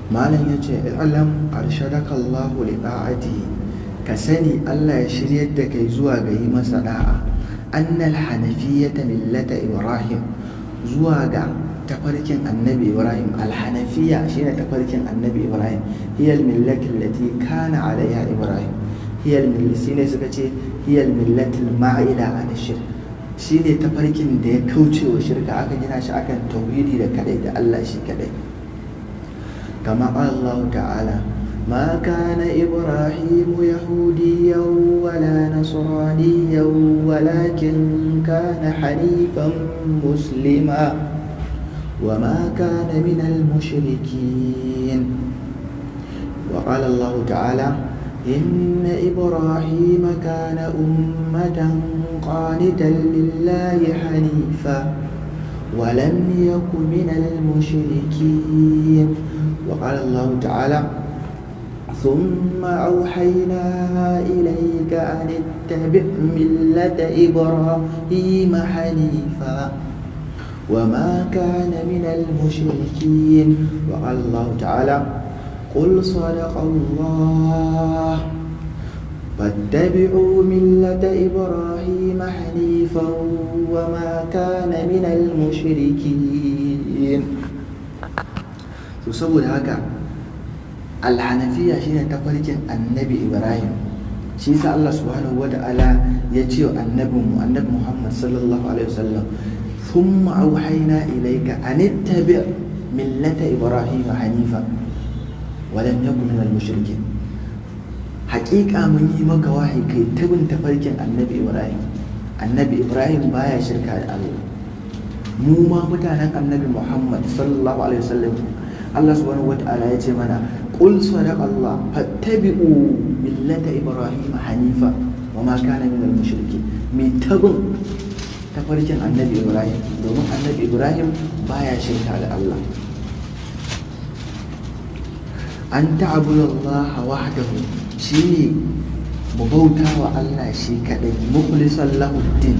Malam ya ce, "I'lam arshadaka Allahu li ta'atihi", ka sani Allah ya shiryar da kai zuwa ga yi masa da'a, annal hanafiyyata millata Ibrahim, zuwa ga tafarkin Annabi Ibrahim. Alhanafiya shine tafarkin Annabi Ibrahim. Hiya almillati allati kana alaiha Ibrahim. Hiya almillati ne suka ce hiya almillati alma'ila an shirk, shine tafarkin da ya kauce wa shirka, aka gina shi akan tauhidi da kadai da Allah shi kadai. Kama qala Allah ta'ala: ما كان إبراهيم يهوديا ولا نصرانيا ولكن كان حنيفا مسلما وما كان من المشركين. وقال الله تعالى: إن إبراهيم كان أمة قانتا لله حنيفا ولم يك من المشركين. وقال الله تعالى: ثم أوحينا إليك أن اتبع ملة إبراهيم حنيفا وما كان من المشركين. وقال الله تعالى: قل صدق الله فاتبعوا ملة إبراهيم حنيفا وما كان من المشركين. To saboda haka alhanafiya shine tafarkin Annabi Ibrahim. Shi yasa Allah subhanahu wata'ala ya ce wa annabinmu, Annabi Muhammad sallallahu alaihi wasallam: "Thumma auhayna ilayka an ittabi' millata Ibrahim hanifa wa lam yakun minal mushrikin." Haƙiƙa mun yi maka wahayi kai tabin tafarkin Annabi Ibrahim. Annabi Ibrahim baya shirka da Allah. Mu ma mutanen Annabi Muhammad sallallahu alaihi wasallam, Allah subhanahu wata'ala ya ce mana: "Qul sadaqa Allah fattabi'u millata Ibrahim hanifa wa ma kana minal mushrikin." Mi tabin tafarkin Annabi Ibrahim, domin Annabi Ibrahim baya shirka da Allah. An ta'budu Allah wahdahu, shine mu bauta wa Allah shi kadai, mukhlisan lahu din,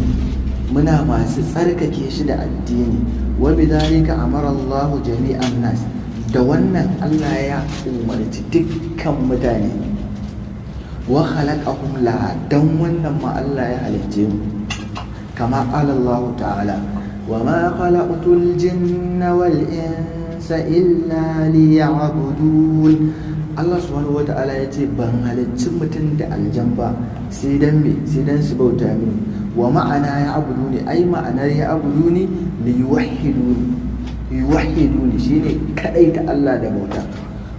muna masu tsarkake shi da addini. Wa bidhalika amara Allah jami'an nas, da wannan Allah ya umarci dukkan mutane. Wa khalaqahum laha, dan wannan ma Allah ya halicce mu. Kama qala Allah ta'ala: "Wa ma khalaqtul jinna wal insa illa liya'budun." Allah subhanahu wata'ala ya ce ban halicci mutum da aljan ba sai dan me? Sai dan su bauta mini. Wa ma'ana ya'buduni, ai ma'anar ya'buduni, li yuwahhiduni. Yuwahhiduni shine kadai ta Allah da bauta.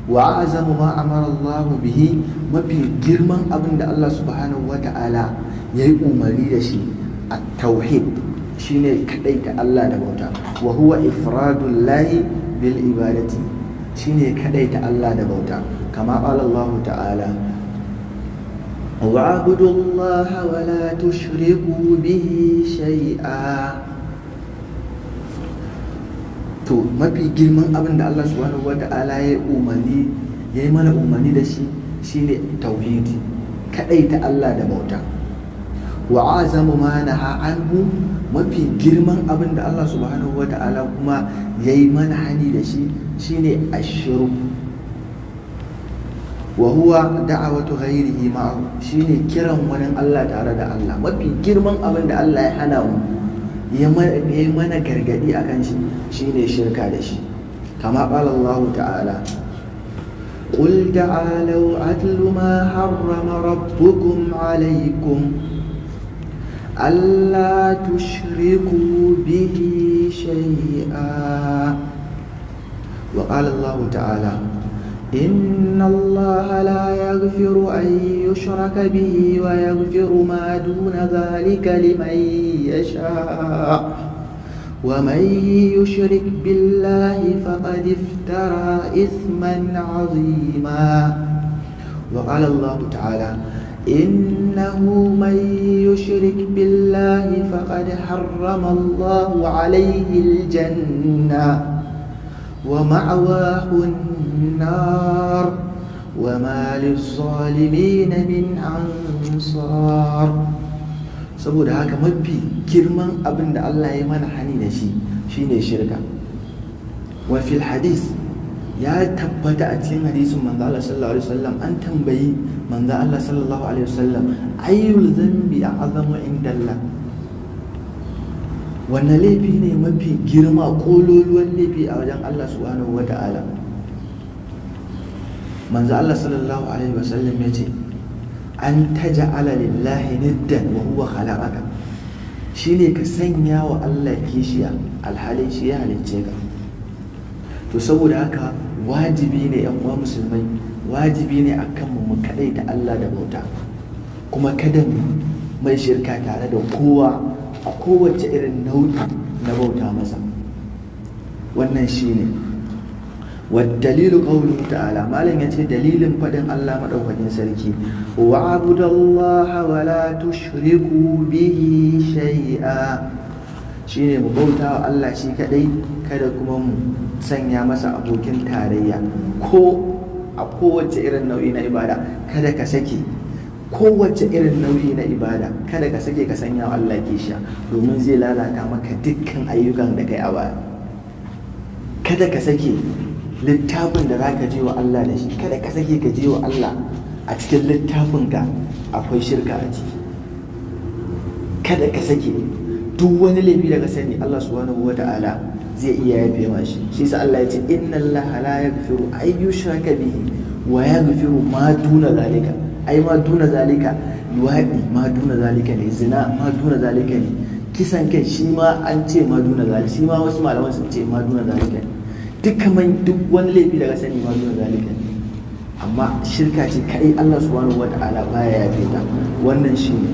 Wa azamu ma amara Allah bihi, mafi girman abin da Allah subhanahu wata'ala ya yi umarni da shi, at-tauhid, shine kadai ta Allah da bauta. Wa huwa ifradullahi bil ibadati, shine kadai ta Allah da bauta. Kama qala Allah ta'ala: "Wa'budu Allah wa la tushriku bihi shay'a." To mafi girman abin da Allah subhanahu wata'ala ya umarni, ya yi mana umarni da shi, shine tauhidi, kadai ta Allah da bauta. Wa azamu ma naha anhu, mafi girman abin da Allah subhanahu wata'ala kuma ya yi mana hani da shi shine ashirku. Wa huwa da'awatu ghairihi ma'ahu, shine kiran wani Allah tare da Allah. Mafi girman abin da Allah ya hana mu, ya yi mana gargadi akan shi, shine shirka da shi. Kama qala Allah ta'ala: "قل تعالوا أتل ما حرم ربكم عليكم ألا تشركوا به شيئا". وقال الله تعالى: "إن الله لا يغفر أن يشرك به ويغفر ما دون ذلك لمن يشاء ومن يشرك بالله فقد افترى إثما عظيما". وقال الله تعالى: "إنه من يشرك بالله فقد حرم الله عليه الجنة ومأواه النار وما للظالمين من أنصار". Saboda haka mafi girman abin da Allah ya mana hani da shi shine shirka. Wa fil hadis Ya tabbata a cikin hadisin manzo Allah sallallahu alaihi wasallam, an tambayi manzo Allah sallallahu alaihi wasallam: ayyul dhanbi a'zamu indallah? Wanne laifi ne mafi girma, kololuwan laifi a wajen Allah subhanahu wata'ala? Manzo Allah sallallahu alaihi wasallam ya ce: an taj'ala lillahi niddan wa huwa khalaqaka. Shine ka sanya wa Allah kishiya alhalin shi ya halicce ka. To saboda haka wajibi ne, yan uwa musulmai, wajibi ne akan mu mu ta Allah da bauta, kuma kada mu mai shirka tare da kowa a kowace irin nau'i na bauta masa. Wannan shine. والدليل قوله تعالى, malam yace dalilin fadin Allah madaukakin sarki: wa'budallaha wa la tushriku bihi shay'a. Shine mu bauta wa Allah shi kadai, kada kuma mu sanya masa abokin tarayya ko a kowace irin nau'i na ibada. Kada ka sake, kowace irin nau'i na ibada, kada ka sake ka sanya wa Allah kishiya, domin zai lalata maka dukkan ayyukan da kai a baya. Kada ka sake littafin da za ka je wa Allah da shi, kada ka sake ka je wa Allah a cikin littafinka akwai shirka a ciki. Kada ka sake. Duk wani laifi da ka sani, Allah subhanahu wa ta'ala zai iya yafe ma shi. Shi sa Allah ya ce: inna Allah la yaghfiru ay yushraka bihi wa yaghfiru ma duna zalika. Ai ma duna zalika, luwaɗi ma duna zalika ne, zina ma duna zalika ne, kisan kai shi ma an ce ma duna zalika, shi ma wasu malaman sun ce ma duna zalika ne. Duk man duk wani laifi da ka sani ma duna zalika ne, amma shirka ce kai Allah subhanahu wata'ala baya yafe ta. Wannan shi ne.